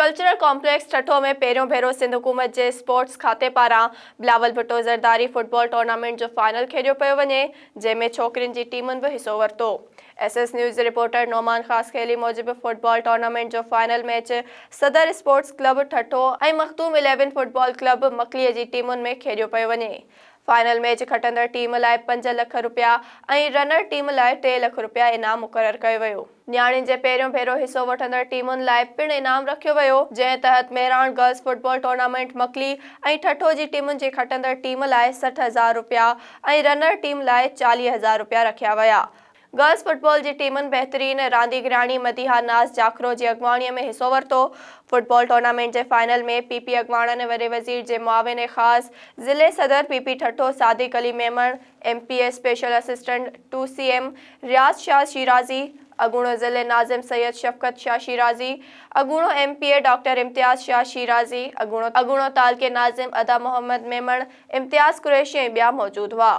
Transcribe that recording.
Cultural complex Thatta ۾ پهريون ڀيرو سنڌ حڪومت جي اسپورٽس کاتي پاران بلاول ڀٽو زرداري فٽبال ٽورنامينٽ جو فائنل کيڏيو پيو وڃي جنهن ۾ ڇوڪرين جي ٽيمن به حصو ورتو. ايس ايس نيوز جي رپورٽر نعمان خاصخيلي موجب فٽبال ٽورنامينٽ جو final match Sadar sports club Thatta ۽ Makhdoom eleven football club Makli جي ٽيمن ۾ کيڏيو پيو وڃي. فائنل ميچ کٽندڙ ٽيم لاء 5 لک رپيا ۽ رنر ٽيم لاء 3 لک رپيا انعام مقرر ڪيو ويو. نياڻين جي پهريون ڀيرو حصو وٺندڙ ٽيمن لاء پڻ انعام رکيو ويو، جنهن تحت Mehran girls football tournament Makli ۽ Thatta جي ٽيمن جي کٽندڙ ٽيم لاء 60 هزار رپيا ۽ رنر ٽيم لاء 40 هزار رپيا رکيا ويا. گرلز فٽبال جي ٽيمن بهترين رانديگرياڻي مديحه ناز جاکرو جي اڳواڻي ۾ حصو ورتو. فٽبال ٽورنامينٽ جي فائنل ۾ پي پي اڳواڻن وڏي وزير جي معاون خاص ضلعي صدر P P Thatta Sadiq Ali Memon, M P A special assistant to C M Riaz Shah Shirazi, اڳوڻو ضلعي ناظم سيد شفقت شاهه شيرازي، اڳوڻو M P A doctor Imtiaz Shah Shirazi, اڳوڻو تعلقي ناظم ادا محمد ميمڻ، امتياز قريشي ۽ ٻيا موجود هئا.